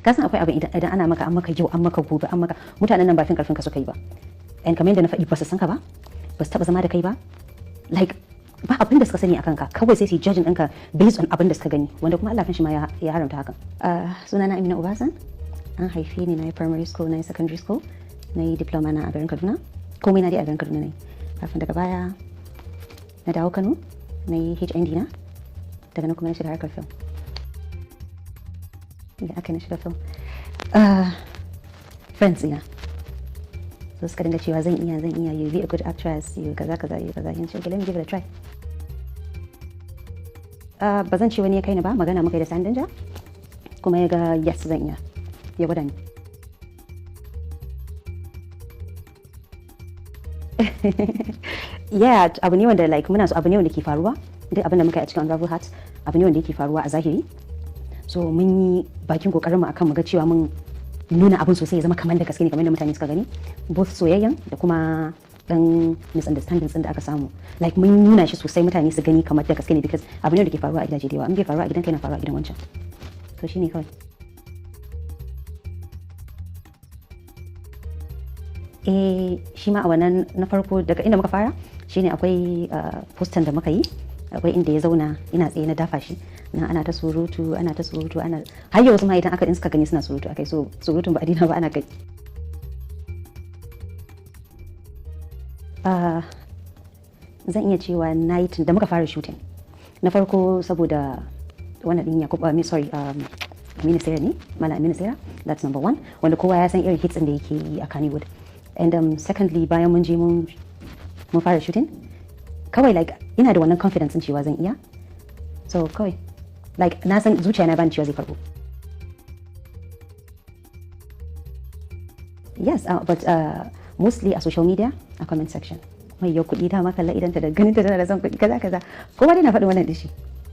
Ka san akwai abin idan ana maka, an maka yau, an maka gobe, an maka, mutanen nan ba fin karfin ka suka yi ba. And kamar yadda na faɗi, ba su san ka ba, ba su taɓa zama da kai ba, like ba abin da suka sani akan ka, kawai sai su yi judging ɗinka based on abin da suka gani, wanda kuma Allah kan shi ma ya haramta hakan. Sunana Amina Uba Hassan. An haife ni, na yi primary school, na yi secondary school, na yi diploma na a garin Kaduna. Komai na dai a garin Kaduna na yi, kafin daga baya na dawo Kano na yi HND na. Daga nan kuma na shiga harkar film. Da aka na shiga film, friends ina so suka dinga cewa zan iya, zan iya, "You be a good actress, you kaza kaza, you kaza." Yin ce, "Okay, let me give it a try." Ba zan ce wani ya kai ni ba. Magana muka yi da Sandanja, kuma ya ga yes, zan iya, ya gwada ni. Yeah, abu ne wanda like muna so, abu ne wanda ke faruwa. Duk abin da muka yi a cikin Unravel Heart abu ne wanda yake faruwa a zahiri. So mun yi bakin kokarin mu akan mu ga cewa mun nuna abin sosai, ya zama kamar da gaske ne, kamar da mutane suka gani, both soyayyan da kuma dan misunderstandings din da aka samu. Like mun nuna shi sosai, mutane su gani kamar da gaske ne, because abu ne da ke faruwa a gidaje da yawa. In bai faruwa a gidan kai, na faruwa a gidan wancan. So shine kawai. Eh, shi ma a wannan na farko, daga inda muka fara shine akwai postan da muka yi, akwai inda ya zauna, ina tsaye na dafa shi na, ana ta surutu, ana ta surutu, ana har yau wasu ma idan aka in suka gani suna surutu akai. So surutun ba a dina ba, ana kai. Zan iya cewa night da muka fara shooting na farko, saboda wannan din Yakub, sorry, Aminu Saira ne, Malam Aminu Saira. That's number one, wanda kowa ya san irin hits din da yake yi a Kannywood. And secondly, bayan mun je mun fara shooting, kawai like ina da wannan confidence in cewa zan iya. So kawai like na san zuciya na bani cewa zai karbo. Yes, but mostly a social media, a comment section, "Mai yau kuɗi dama, kalla idan ta da ganin ta tana da son kuɗi," kaza kaza. Kowa dai na faɗin wannan dishi.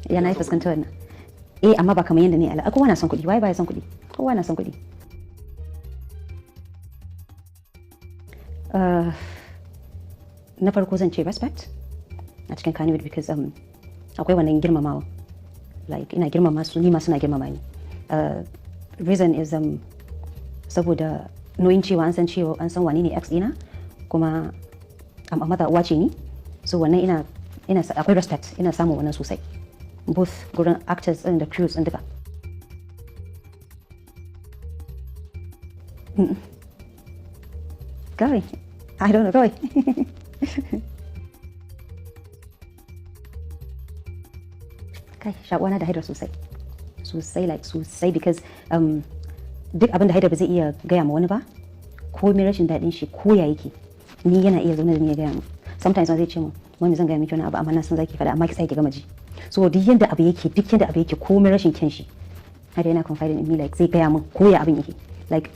Ya na yi fuskantar wannan, eh, amma ba kamar yadda ne ala. Kowa na son kuɗi, waye baya son kuɗi? Kowa na son kuɗi. Na farko zan ce respect a cikin Kannywood, because akwai wannan girmamawa. Like ina girmama su, ni ma suna girmama ni. Reason is saboda knowing cewa an san cewa an san wane ne ex dina, kuma amma mother uwa ce ni. So wannan ina akwai respect, ina samun wannan sosai, both gurin actors din da crews din duka. Kawai I don't know, kawai kai shakuwa da Haidar sosai sosai, like sosai, because duk abin da Haidar ba zai iya gaya ma wani ba, ko mai rashin daɗin shi ko ya yake, ni yana iya zaune da ni ya gaya mu. Sometimes ma zai ce mu, "Mami, zan gaya miki wani abu, amma na san zaki faɗa, amma ki tsaya ki gama ji." So duk yanda abu yake, duk yanda abu yake, ko mai rashin kyan shi, Haidar yana confiding in me, like zai gaya min ko ya abin yake. Like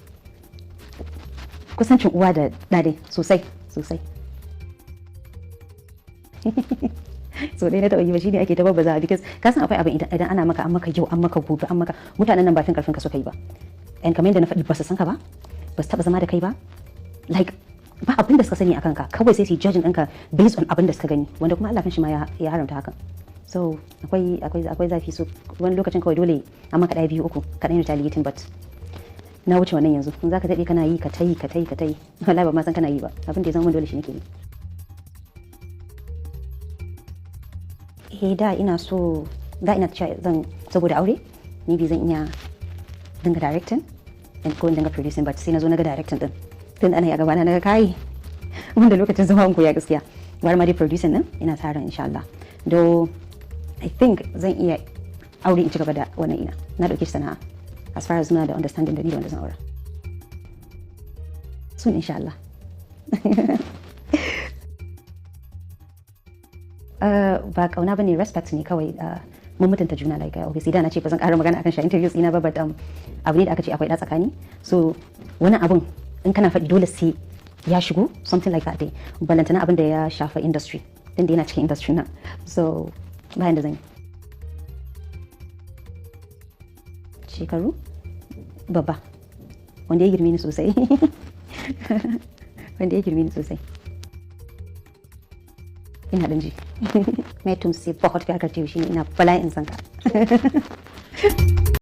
kusancin uwa da ɗa dai, sosai sosai. So dai na taɓa yi ba, shine ake ta babbaza, because ka san akwai abin idan ana maka, an maka yau, an maka gobe, an maka, mutanen nan ba fin karfin ka suka yi ba. And kamar yadda na faɗi, ba su san ka ba, ba su taɓa zama da kai ba, like ba abin da suka sani akan ka, kawai sai su yi judging ɗinka based on abin da suka gani, wanda kuma Allah kan shi ma ya haramta hakan. So akwai zafi. So wani lokacin kawai dole an maka ɗaya, biyu, uku, ka ɗan retaliating, but na wuce wannan yanzu. In zaka daɗe kana yi, ka tayi, ka tayi, ka tayi, wallahi ba ma san kana yi ba. Abin da ya zama dole shi nake yi. Eh, da ina so, da ina cewa zan, saboda aure maybe zan iya dinga directing and ko dinga producing, but sai na zo na ga directing din tun ana yi a gabana, na ga kai wanda lokacin zama in koya gaskiya, gwara ma dai producing din. Ina sa ran insha Allah, though I think zan iya aure in ci gaba da wannan. Ina na dauke shi sana'a, as far as muna da understanding da ni da wanda zan aura soon, insha Allah. Ba kauna bane, respect ne kawai. Mun mutunta juna. Like obviously da na ce ba zan ƙara magana akan shi interviews ina ba, but abu ne da aka ce akwai da tsakani. So wani abun in kana faɗi dole sai ya shigo, something like that dai, balantana abin da ya shafa industry din da yana cikin industry na. So bayan da zan yi shekaru babba, wanda ya girme ni sosai, wanda ya girme ni sosai. Ina ɗan ji mai tumse bahot fi harkar shine ina bala'in san ka.